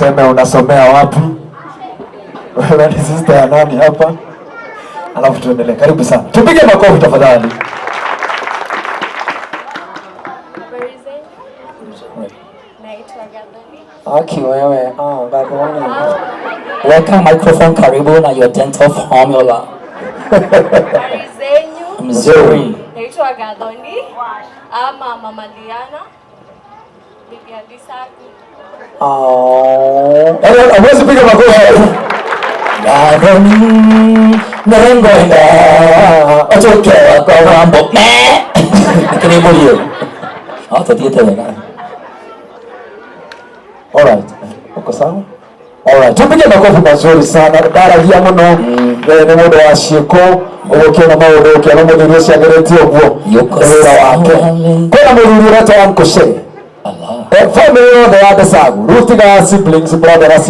Useme unasomea wapi? Wewe ni sister ya nani hapa? Alafu tuendelee. Karibu sana. Tupige makofi tafadhali. Habari zenu? Naitwa Gathoni. Aki wewe, ah, Gathoni. Weka microphone karibu na your dental formula. Habari zenyu? Mzuri. Naitwa Gathoni ama Mama Liana, bibi ya Lisaku. Oh. Eh, hawezi piga makofi. Gathoni nengoenda ochoke wakwa wambo me. Nikiri murio. Ah, tuthiĩte wega. Alright. Uko sawa? Alright. Tupige makofi mazuri sana. Ndaragia muno. Eh, nĩ mũndũ wa ciĩko ũgũkĩona maũndũ ũkĩona mũthuri ũcio ageretie ũguo Yuko nĩ wĩra wake. sawa. Kwĩna mũthuri ũretwo Uncle Shay. Allah. Eh, family yothe ya Desagu. Rĩu tiga siblings, brother na